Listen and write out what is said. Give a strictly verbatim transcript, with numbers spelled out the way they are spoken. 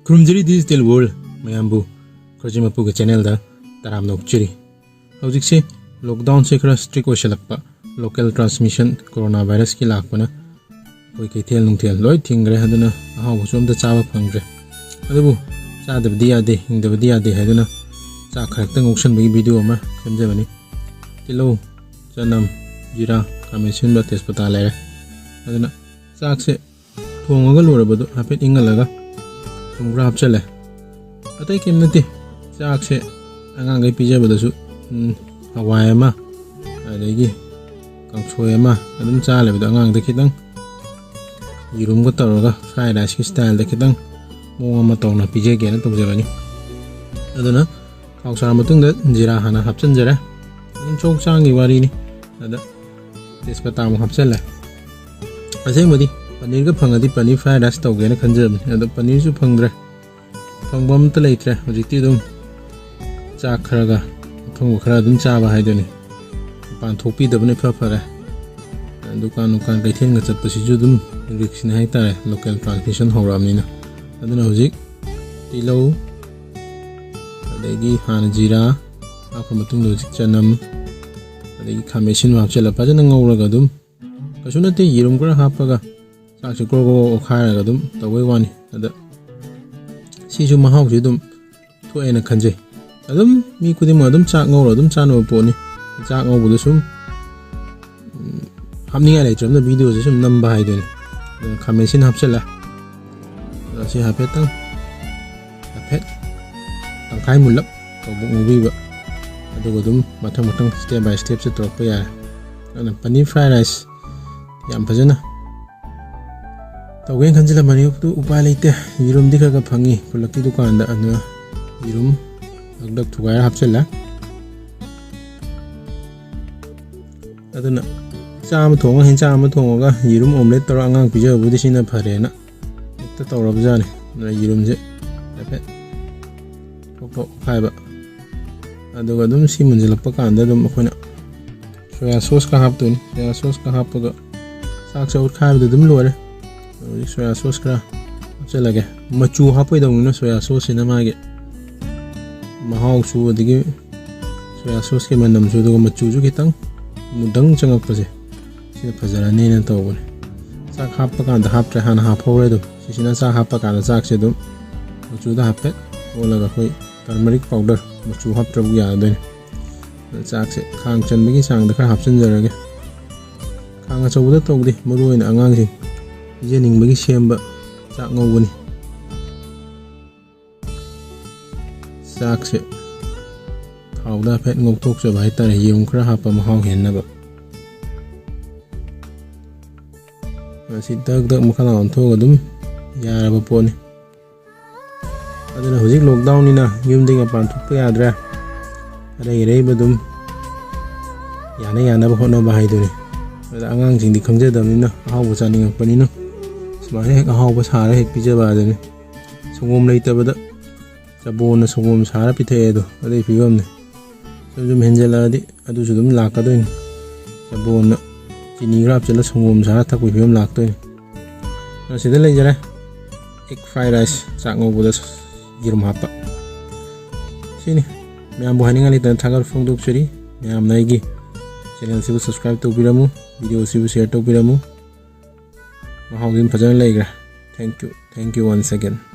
ꯈꯨꯔꯨꯝꯖꯔꯤ Digital World ꯃꯌꯥꯝꯕꯨ, ꯈꯣꯏꯖꯤꯃꯄꯨꯒꯤ ꯆꯦꯅꯦꯜꯗ ꯇꯔꯥꯝꯅ ꯑꯣꯛꯆꯔꯤ꯫ ꯍꯧꯖꯤꯛꯁꯦ ꯂꯣꯛꯗꯥꯎꯟꯁꯦ ꯈꯔ ꯁ꯭ꯇ꯭ꯔꯤꯛ ꯑꯣꯏꯁꯜꯂꯛꯄ, ꯂꯣꯀꯦꯜ ꯇ꯭ꯔꯥꯟꯁꯃꯤꯁꯟ ꯀꯣꯔꯣꯅꯥ ꯚꯥꯏꯔꯁꯀꯤ ꯂꯥꯛꯄꯅ ꯑꯩꯈꯣꯏ ꯀꯩꯊꯦꯜ ꯅꯨꯡꯊꯦꯜ ꯂꯣꯏ ꯊꯤꯡꯈ꯭ꯔꯦ꯫ ꯑꯗꯨꯅ ꯑꯍꯥꯎꯕꯁꯨ ꯑꯝꯇ ꯆꯥꯕ ꯐꯪꯗ꯭ꯔꯦ꯫ ꯑꯗꯨꯕꯨ ꯆꯥꯗꯕꯗꯤ ꯌꯥꯗꯦ, ꯍꯤꯡꯗꯕꯗꯤ ꯌꯥꯗꯦ ꯍꯥꯏꯗꯨꯅ ꯆꯥꯛ ꯈꯔꯛꯇ ꯉꯧꯁꯟꯕꯒꯤ ꯚꯤꯗꯤꯑꯣ ꯑꯃ ꯁꯦꯝꯖꯕꯅꯤ꯫ ꯇꯤꯜꯍꯧ, ꯆꯅꯝ, ꯖꯤꯔꯥ, ꯈꯥꯃꯦꯟ ꯑꯁꯤꯟꯕ, ꯇꯦꯖꯄꯇꯥ ꯂꯩꯔꯦ꯫ ꯑꯗꯨꯅ ꯆꯥꯛꯁꯦ ꯊꯣꯡꯉꯒ ꯂꯣꯏꯔꯕꯗꯣ ꯍꯥꯏꯐꯦꯠ ꯏꯪꯍꯜꯂꯒ ꯊꯨꯝ ꯈꯔ ꯍꯥꯞꯆꯜꯂꯦ꯫ ꯑꯇꯩ ꯀꯩꯝ ꯅꯠꯇꯦ꯫ ꯆꯥꯛꯁꯦ ꯑꯉꯥꯡꯈꯩ ꯄꯤꯖꯕꯗꯁꯨ, ꯎꯝ, ꯍꯋꯥꯏ ꯑꯃ, ꯑꯗꯒꯤ ꯀꯥꯡꯁꯣꯏ ꯑꯃ ꯑꯗꯨꯝ ꯆꯥ ꯂꯩꯕꯗꯣ, ꯑꯉꯥꯡꯗ ꯈꯤꯇꯪ ꯌꯦꯔꯨꯝꯒ ꯇꯧꯔꯒ ꯐ꯭ꯔꯥꯏ ꯔꯥꯏꯁꯀꯤ ꯁ꯭ꯇꯥꯏꯜꯗ ꯈꯤꯇꯪ ꯃꯑꯣꯡ ꯑꯃ ꯇꯧꯅ ꯄꯤꯖꯒꯦꯅ ꯇꯧꯖꯕꯅꯤ꯫ ꯑꯗꯨꯅ ꯊꯥꯎ ꯁꯥꯔ ꯃꯇꯨꯡꯗ ꯖꯤꯔꯥ ꯍꯥꯟꯅ ꯍꯥꯞꯆꯤꯟꯖꯔꯦ꯫ ꯑꯗꯨꯝ ꯆꯧ ꯆꯥꯡꯒꯤ ꯋꯥꯔꯤꯅꯤ꯫ ꯑꯗ ꯇꯦꯖꯄꯇꯥ ꯑꯃꯨꯛ ꯍꯥꯞꯆꯜꯂꯦ꯫ ꯑꯁꯦꯡꯕꯗꯤ ꯄꯅꯤꯔꯒ ꯐꯪꯉꯗꯤ ꯄꯅꯤꯔ ꯐ꯭ꯔꯥꯏ ꯔꯥꯏꯁ ꯇꯧꯒꯦꯅ ꯈꯟꯖꯕꯅꯤ, ꯑꯗꯣ ꯄꯅꯤꯔꯁꯨ ꯐꯪꯗ꯭ꯔꯦ, ꯐꯪꯕ ꯑꯝꯇ ꯂꯩꯇ꯭ꯔꯦ꯫ ꯍꯧꯖꯤꯛꯇꯤ ꯑꯗꯨꯝ ꯆꯥꯛ ꯈꯔꯒ ꯑꯐꯪꯕ ꯈꯔ ꯑꯗꯨꯝ ꯆꯥꯕ ꯍꯥꯏꯗꯨꯅꯤ꯫ ꯃꯄꯥꯟ ꯊꯣꯛꯄꯤꯗꯕꯅ ꯏꯐ ꯐꯔꯦ꯫ ꯗꯨꯀꯥꯟ ꯅꯨꯡꯀꯥꯟ ꯀꯩꯊꯦꯜꯒ ꯆꯠꯄꯁꯤꯁꯨ ꯑꯗꯨꯝ ꯔꯤꯛꯁꯅꯤ ꯍꯥꯏꯇꯥꯔꯦ, ꯂꯣꯀꯦꯜ ꯇ꯭ꯔꯥꯟꯁꯃꯤꯁꯟ ꯍꯧꯔꯛꯑꯕꯅꯤꯅ꯫ ꯑꯗꯨꯅ ꯍꯧꯖꯤꯛ ꯇꯤꯜꯍꯧ, ꯑꯗꯒꯤ ꯍꯥꯟꯅ ꯖꯤꯔꯥ ꯍꯥꯞꯄ ꯃꯇꯨꯡꯗ ꯍꯧꯖꯤꯛ ꯆꯅꯝ, ꯑꯗꯒꯤ ꯈꯥꯃꯦꯟ ꯑꯁꯤꯟꯕ ꯍꯥꯞꯆꯤꯜꯂ ꯐꯖꯅ ꯉꯧꯔꯒ ꯑꯗꯨꯝ, ꯀꯩꯁꯨ ꯅꯠꯇꯦ, ꯌꯦꯔꯨꯝ ꯈꯔ ꯍꯥꯞꯄꯒ ꯆꯥꯛꯁꯦ ꯒ꯭ꯔꯣ ꯒ꯭ꯔꯣ ꯑꯣꯠꯈꯥꯏꯔꯒ ꯑꯗꯨꯝ ꯇꯧꯕꯩ ꯋꯥꯅꯤ꯫ ꯑꯗ ꯁꯤꯁꯨ ꯃꯍꯥꯎꯁꯤ ꯑꯗꯨꯝ ꯊꯣꯛꯑꯦꯅ ꯈꯟꯖꯩ꯫ ꯑꯗꯨꯝ ꯃꯤ ꯈꯨꯗꯤꯡꯃꯛ ꯑꯗꯨꯝ ꯆꯥꯛ ꯉꯧꯔ ꯑꯗꯨꯝ ꯆꯥꯅꯕ ꯄꯣꯠꯅꯤ꯫ ꯆꯥꯛ ꯉꯧꯕꯗ ꯁꯨꯝ, ꯎꯝ, ꯍꯥꯞꯅꯤꯡꯉꯥꯏ ꯂꯩꯇ꯭ꯔꯕꯅꯤꯅ ꯚꯤꯗꯤꯑꯣꯁꯦ ꯁꯨꯝ ꯅꯝꯕ ꯍꯥꯏꯗꯨꯅꯤ꯫ ꯑꯗꯨꯅ ꯈꯥꯃꯦꯟ ꯑꯁꯤꯟ ꯍꯥꯞꯆꯤꯜꯂꯦ꯫ ꯑꯗꯣ ꯁꯤ ꯍꯥꯏꯐꯦꯠꯇꯪ, ꯍꯥꯏꯐꯦꯠ ꯇꯪꯈꯥꯏ ꯃꯨꯜꯂꯞ ꯇꯧꯕ ꯉꯧꯕꯤꯕ꯫ ꯑꯗꯨꯒ ꯑꯗꯨꯝ ꯃꯊꯪ ꯃꯊꯪ step by step ꯁꯦ ꯇꯧꯔꯛꯄ ꯌꯥꯔꯦ꯫ ꯑꯗꯨꯅ ꯄꯅꯤꯔ ꯐ꯭ꯔꯥꯏ ꯔꯥꯏꯁ ꯌꯥꯝ ꯐꯖꯅ ꯇꯧꯒꯦꯅ ꯈꯟꯖꯤꯜꯂꯝꯕꯅꯤ, ꯑꯗꯨ ꯎꯄꯥꯏ ꯂꯩꯇꯦ꯫ ꯌꯦꯔꯨꯝꯗꯤ ꯈꯔ ꯈꯔ ꯐꯪꯉꯤ ꯈꯨꯜꯂꯛꯀꯤ ꯗꯨꯀꯥꯟꯗ, ꯑꯗꯨꯅ ꯌꯦꯔꯨꯝ ꯗꯛ ꯗꯛ ꯊꯨꯒꯥꯏꯔ ꯍꯥꯞꯆꯤꯜꯂꯦ꯫ ꯑꯗꯨꯅ ꯆꯥꯛ ꯑꯃ ꯊꯣꯡꯉ, ꯍꯦꯟꯖꯥꯡ ꯑꯃ ꯊꯣꯡꯉꯒ ꯌꯦꯔꯨꯝ ꯑꯣꯝꯂꯦꯠ ꯇꯧꯔ ꯑꯉꯥꯡ ꯄꯤꯖꯕꯕꯨꯗꯤ ꯁꯤꯅ ꯐꯔꯦꯅ ꯍꯦꯛꯇ ꯇꯧꯔꯕꯖꯥꯠꯅꯤ꯫ ꯑꯗꯨꯅ ꯌꯦꯔꯨꯝꯁꯦ ꯍꯥꯏꯐꯦꯠ ꯊꯣꯛ ꯊꯣꯛ ꯈꯥꯏꯕ꯫ ꯑꯗꯨꯒ ꯑꯗꯨꯝ ꯁꯤ ꯃꯨꯟꯁꯤꯜꯂꯛꯄ ꯀꯥꯟꯗ ꯑꯗꯨꯝ ꯑꯩꯈꯣꯏꯅ ꯁꯣꯌꯥ ꯁꯣꯁꯀ ꯍꯥꯞꯇꯣꯏꯅꯤ꯫ ꯁꯣꯌꯥ ꯁꯣꯁꯀ ꯍꯥꯞꯄꯒ ꯆꯥꯛꯁꯦ ꯑꯣꯠꯈꯥꯏꯕꯗ ꯑꯗꯨꯝ ꯂꯣꯏꯔꯦ꯫ ꯍꯧꯖꯤꯛ ꯁꯣꯌꯥ ꯁꯣꯁ ꯈꯔ ꯍꯥꯞꯆꯤꯜꯂꯒꯦ꯫ ꯃꯆꯨ ꯍꯥꯞꯄꯣꯏꯗꯧꯅꯤꯅ soya sauce ꯁꯤꯅ ꯃꯥꯒꯤ ꯃꯍꯥꯎꯁꯨ, ꯑꯗꯒꯤ soya sauce ꯀꯤ ꯃꯅꯝꯁꯨ, ꯑꯗꯨꯒ ꯃꯆꯨꯁꯨ ꯈꯤꯇꯪ ꯃꯨꯗꯪ ꯆꯪꯉꯛꯄꯁꯦ ꯁꯤꯅ ꯐꯖꯔꯅꯤꯅ ꯇꯧꯕꯅꯦ꯫ ꯆꯥꯛ ꯍꯥꯞꯄ ꯀꯥꯟꯗ ꯍꯥꯞꯇ꯭ꯔꯦ, ꯍꯥꯟꯅ ꯍꯥꯞꯍꯧꯔꯦ꯫ ꯑꯗꯨꯝ ꯁꯤꯁꯤꯅ ꯆꯥꯛ ꯍꯥꯞꯄ ꯀꯥꯟꯗ ꯆꯥꯛꯁꯦ ꯑꯗꯨꯝ ꯃꯆꯨꯗ ꯍꯥꯏꯐꯦꯠ ꯑꯣꯜꯂꯒ ꯑꯩꯈꯣꯏ turmeric powder, ꯃꯆꯨ ꯍꯥꯞꯇ꯭ꯔꯕꯨ ꯌꯥꯔꯗꯣꯏꯅꯦ꯫ ꯑꯗ ꯆꯥꯛꯁꯦ ꯈꯥꯡ ꯆꯟꯕꯒꯤ ꯆꯥꯡꯗ ꯈꯔ ꯍꯥꯞꯆꯤꯟꯖꯔꯒꯦ꯫ ꯈꯥꯡ ꯑꯆꯧꯕꯗ ꯇꯧꯗꯦ, ꯃꯔꯨ ꯑꯣꯏꯅ ꯑꯉꯥꯡꯁꯤꯡ ꯄꯤꯖꯅꯤꯡꯕꯒꯤ ꯁꯦꯝꯕ ꯆꯥꯛ ꯉꯧꯕꯅꯤ꯫ ꯆꯥꯛꯁꯦ ꯊꯥꯎꯗ ꯍꯥꯏꯐꯦꯠ ꯉꯧꯊꯣꯛꯆꯕ ꯍꯥꯏꯇꯥꯔꯦ, ꯌꯦꯔꯨꯝ ꯈꯔ ꯍꯥꯞꯄ ꯃꯍꯥꯎ ꯍꯦꯟꯅꯕ꯫ ꯃꯁꯤ ꯗꯛ ꯗꯛ ꯃꯈꯥ ꯂꯥꯎꯅ ꯑꯣꯟꯊꯣꯛꯑꯒ ꯑꯗꯨꯝ ꯌꯥꯔꯕ ꯄꯣꯠꯅꯤ꯫ ꯑꯗꯨꯅ ꯍꯧꯖꯤꯛ lockdown ꯅꯤꯅ ꯌꯨꯝꯗꯒꯤ ꯃꯄꯥꯟ ꯊꯣꯛꯄ ꯌꯥꯗ꯭ꯔꯦ꯫ ꯑꯔꯩ ꯑꯔꯩꯕ ꯑꯗꯨꯝ ꯌꯥꯅ ꯌꯥꯅꯕ ꯍꯣꯠꯅꯕ ꯍꯥꯏꯗꯨꯅꯤ꯫ ꯑꯗ ꯑꯉꯥꯡꯁꯤꯡꯗꯤ ꯈꯪꯖꯗꯕꯅꯤꯅ ꯑꯍꯥꯎꯕ ꯆꯥꯅꯤꯡꯉꯛꯄꯅꯤꯅ ꯁꯨꯃꯥꯏꯅ ꯍꯦꯛ ꯑꯍꯥꯎꯕ ꯁꯥꯔ ꯍꯦꯛ ꯄꯤꯖꯕ ꯑꯗꯨꯅꯤ꯫ ꯁꯪꯒꯣꯝ ꯂꯩꯇꯕꯗ ꯆꯕꯣꯟꯅ ꯁꯪꯒꯣꯝ ꯁꯥꯔ ꯄꯤꯊꯛꯑꯦ ꯑꯗꯣ, ꯑꯗꯨꯒꯤ ꯐꯤꯕꯝꯅꯤ꯫ ꯁꯨꯝ ꯁꯨꯝ ꯍꯦꯟꯖꯜꯂꯛꯑꯗꯤ ꯑꯗꯨꯁꯨ ꯑꯗꯨꯝ ꯂꯥꯛꯀꯗꯣꯏꯅꯤ꯫ ꯆꯕꯣꯟꯅ ꯆꯤꯅꯤ ꯈꯔ ꯍꯥꯞꯆꯤꯜꯂ ꯁꯪꯒꯣꯝ ꯁꯥꯔ ꯊꯛꯄꯒꯤ ꯐꯤꯕꯝ ꯂꯥꯛꯇꯣꯏꯅꯤ꯫ ꯑꯁꯤꯗ ꯂꯩꯖꯔꯦ, egg fried rice, ꯆꯥꯛ ꯉꯧꯕꯗ ꯌꯦꯔꯨꯝ ꯍꯥꯞꯄ꯫ ꯁꯤꯅꯤ꯫ ꯃꯌꯥꯝꯕꯨ ꯍꯥꯏꯅꯤꯡꯉꯥꯏ ꯂꯩꯇꯅ ꯊꯥꯒꯠꯄ ꯐꯣꯡꯗꯣꯛꯆꯔꯤ꯫ ꯃꯌꯥꯝꯅ ꯑꯩꯒꯤ channel ꯁꯤꯕꯨ subscribe ꯇꯧꯕꯤꯔꯝꯃꯨ, video ꯁꯤꯕꯨ share ꯇꯧꯕꯤꯔꯝꯃꯨ꯫ ꯃꯍꯥꯎꯗꯤ ꯑꯗꯨꯝ ꯐꯖꯅ ꯂꯩꯈ꯭ꯔꯦ꯫ Thank you, thank you once again꯫